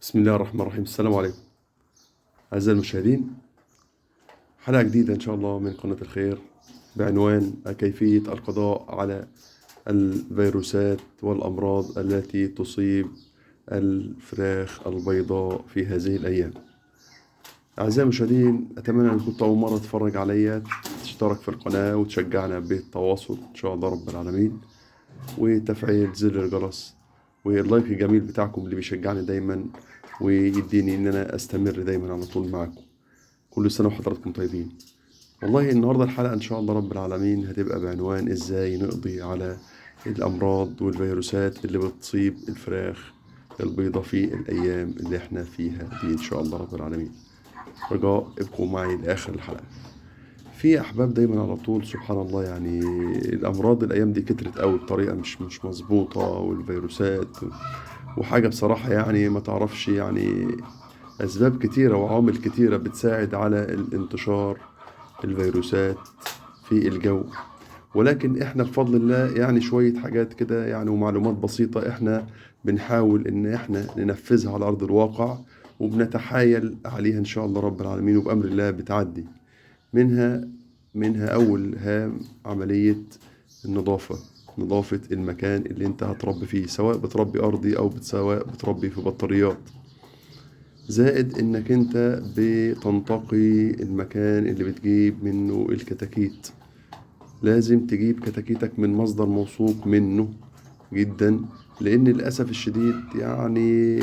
بسم الله الرحمن الرحيم. السلام عليكم أعزائي المشاهدين، حلقة جديدة إن شاء الله من قناة الخير بعنوان كيفية القضاء على الفيروسات والأمراض التي تصيب الفراخ البيضاء في هذه الأيام. أعزائي المشاهدين، أتمنى أن كنت أول مرة تتفرج عليا تشترك في القناة وتشجعنا بالتواصل إن شاء الله رب العالمين، وتفعيل زر الجرس واللايك الجميل بتاعكم اللي بيشجعني دايما ويديني ان انا استمر دايما على طول معاكم. كل سنة وحضراتكم طيبين. والله النهاردة الحلقة ان شاء الله رب العالمين هتبقى بعنوان ازاي نقضي على الامراض والفيروسات اللي بتصيب الفراخ البيضة في الايام اللي احنا فيها دي ان شاء الله رب العالمين. رجاء ابقوا معي لاخر الحلقة. في احباب دايما على طول سبحان الله، يعني الامراض الايام دي كترت قوي بطريقة مش مظبوطة، والفيروسات وحاجه بصراحة يعني ما تعرفش، يعني اسباب كتيرة وعوامل كتيرة بتساعد على الانتشار الفيروسات في الجو. ولكن احنا بفضل الله يعني شوية حاجات كده يعني ومعلومات بسيطة احنا بنحاول ان احنا ننفذها على ارض الواقع وبنتحايل عليها ان شاء الله رب العالمين، وبامر الله بتعدي. منها أول هام عملية النظافة، نظافة المكان اللي انت هتربي فيه، سواء بتربي أرضي أو سواء بتربي في بطاريات. زائد انك انت بتنتقي المكان اللي بتجيب منه الكتاكيت، لازم تجيب كتاكيتك من مصدر موثوق منه جدا، لان للأسف الشديد يعني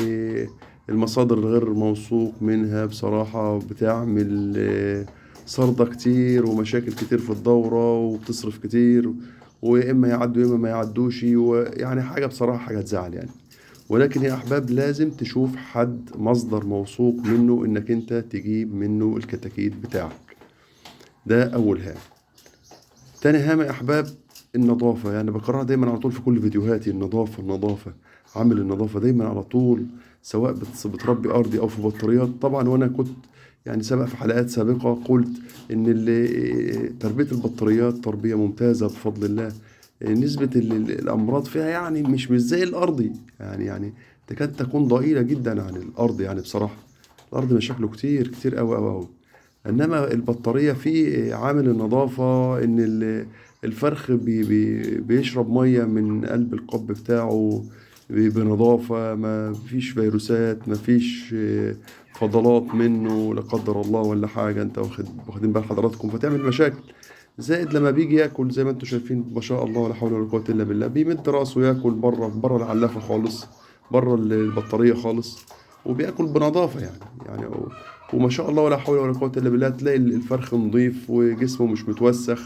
المصادر الغير موثوق منها بصراحة بتعمل صردة كتير ومشاكل كتير في الدورة وبتصرف كتير، ويا إما يعدوا يا إما ما يعدوش، ويعني حاجة بصراحة حاجة تزعل يعني. ولكن يا أحباب لازم تشوف حد مصدر موثوق منه إنك أنت تجيب منه الكتاكيت بتاعك. ده أول هام. تاني هام يا أحباب النظافة، يعني بكررها دايما على طول في كل فيديوهاتي، النظافة النظافة، عامل النظافة دايما على طول، سواء بتربي أرضي أو في بطاريات. طبعا وأنا كنت يعني سبق في حلقات سابقة قلت إن تربية البطاريات تربية ممتازة بفضل الله، نسبة الأمراض فيها يعني مش زي الأرضي، يعني تكاد تكون ضئيلة جدا عن الأرض. يعني بصراحة الأرض مشاكله كتير كتير أوي أوي أوي، إنما البطارية في عامل النظافة إن الفرخ بيشرب مية من قلب القب بتاعه بنظافة، ما فيش فيروسات، ما فيش فضلات منه لا قدر الله ولا حاجة، انت واخدين بال حضراتكم، فتعمل مشاكل. زائد لما بيجي ياكل زي ما انتم شايفين ما شاء الله ولا حول ولا قوة الا بالله، بيمد راسه ياكل بره العلافة خالص، بره البطارية خالص، وبياكل بنظافة يعني وما شاء الله ولا حول ولا قوة الا بالله، تلاقي الفرخ نظيف وجسمه مش متوسخ،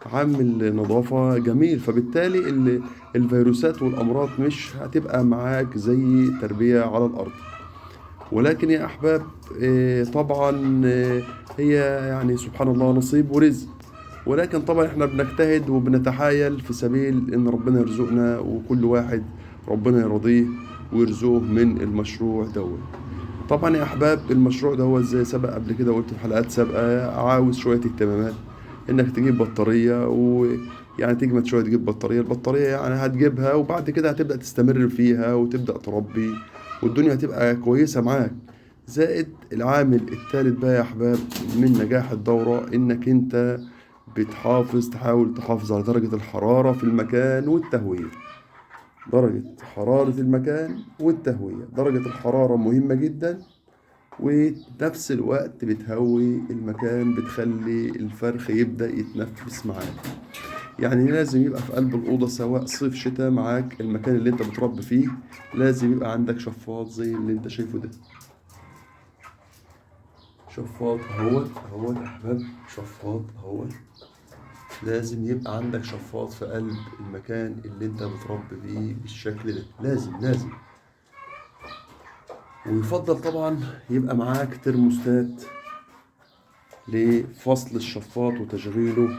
عامل نظافة جميل. فبالتالي الفيروسات والأمراض مش هتبقى معاك زي تربية على الأرض. ولكن يا أحباب طبعا هي يعني سبحان الله نصيب ورزق، ولكن طبعا احنا بنجتهد وبنتحايل في سبيل ان ربنا يرزقنا، وكل واحد ربنا يرضيه ويرزقه من المشروع دوت. طبعا يا أحباب المشروع ده زي سبق قبل كده وقلت في حلقات سابقة، عاوز شوية اهتمامات، انك تجيب بطارية، ويعني تجمد شوية تجيب بطارية، البطارية يعني هتجيبها وبعد كده هتبدأ تستمر فيها وتبدأ تربي والدنيا هتبقى كويسة معاك. زائد العامل الثالث بقى يا أحباب من نجاح الدورة، انك انت تحاول تحافظ على درجة الحرارة في المكان والتهوية. درجة حرارة المكان والتهوية، درجة الحرارة مهمة جدا، ونفس الوقت بتهوي المكان، بتخلي الفرخ يبدأ يتنفس معاك. يعني لازم يبقى في قلب الأوضة سواء صيف شتاء معاك المكان اللي انت بتربي فيه، لازم يبقى عندك شفاط زي اللي انت شايفه ده، شفاط اهوت اهوت يا احباب، شفاط اهوت. لازم يبقى عندك شفاط في قلب المكان اللي انت بتربي فيه بالشكل ده، لازم لازم. ويفضل طبعا يبقى معاك ترموستات لفصل الشفاط وتشغيله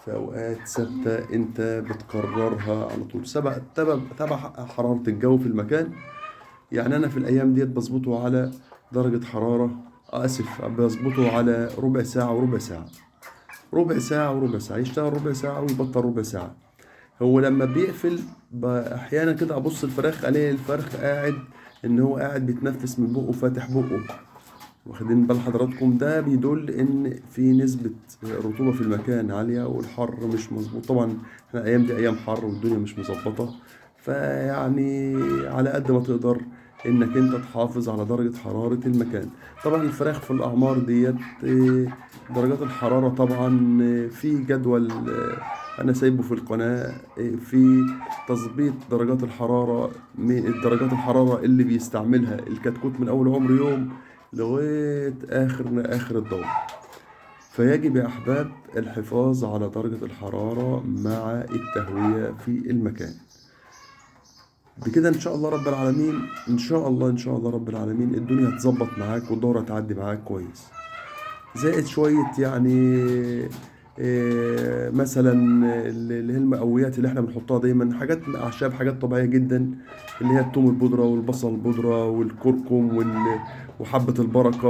في اوقات ثابتة انت بتكررها على طول، سبق تبع حرارة الجو في المكان. يعني انا في الايام ديت بظبطه على درجه حرارة، اسف بظبطه على ربع ساعة وربع ساعة، ربع ساعة وربع ساعة، يشتغل ربع ساعة ويبطل ربع ساعة. هو لما بيقفل احيانا كده ابص الفراخ الاقي الفرخ قاعد ان هو قاعد بيتنفس من بقه، فاتح بقه، واخدين بال حضراتكم؟ ده بيدل ان في نسبة رطوبة في المكان عالية والحر مش مظبوط. طبعا احنا الايام دي ايام حر والدنيا مش مظبطة، فيعني على قد ما تقدر انك انت تحافظ على درجة حرارة المكان. طبعا الفراخ في الاعمار ديت درجات الحرارة طبعا في جدول انا سايبه في القناة في تظبيط درجات الحرارة، درجات الحرارة اللي بيستعملها الكتكوت من اول عمر يوم لغاية اخر الدورة. فيجب يا احباب الحفاظ على درجة الحرارة مع التهوية في المكان. بكده ان شاء الله رب العالمين، ان شاء الله، ان شاء الله رب العالمين الدنيا هتظبط معاك والدورة هتعدي معاك كويس. زائد شوية مثلا اللي هي المقويات اللي احنا بنحطها دايما، حاجات اعشاب، حاجات طبيعية جدا، اللي هي التوم البودرة والبصل البودرة والكركم وحبة البركة،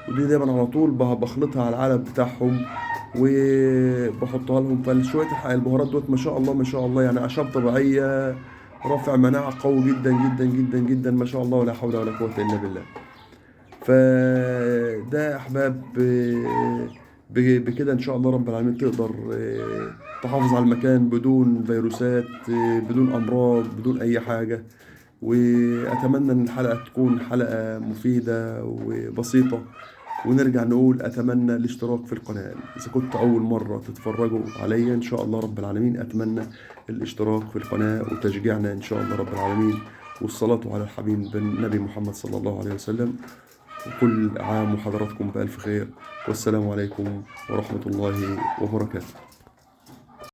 ودي دايما على طول بخلطها على العلب بتاعهم وبحطها لهم. فشوية البهارات دوت ما شاء الله ما شاء الله، اعشاب طبيعية، رافع مناعة قوي جدا جدا جدا جدا ما شاء الله، ولا حول ولا قوة إلا بالله. فده يا أحباب، بكده إن شاء الله رب العالمين تقدر تحافظ على المكان بدون فيروسات، بدون أمراض، بدون أي حاجة. وأتمنى إن الحلقة تكون حلقة مفيدة وبسيطة. ونرجع نقول أتمنى الاشتراك في القناة إذا كنت أول مرة تتفرجوا عليا، إن شاء الله رب العالمين أتمنى الاشتراك في القناة وتشجيعنا إن شاء الله رب العالمين، والصلاة على الحبيب النبي محمد صلى الله عليه وسلم. وكل عام وحضراتكم بألف خير، والسلام عليكم ورحمة الله وبركاته.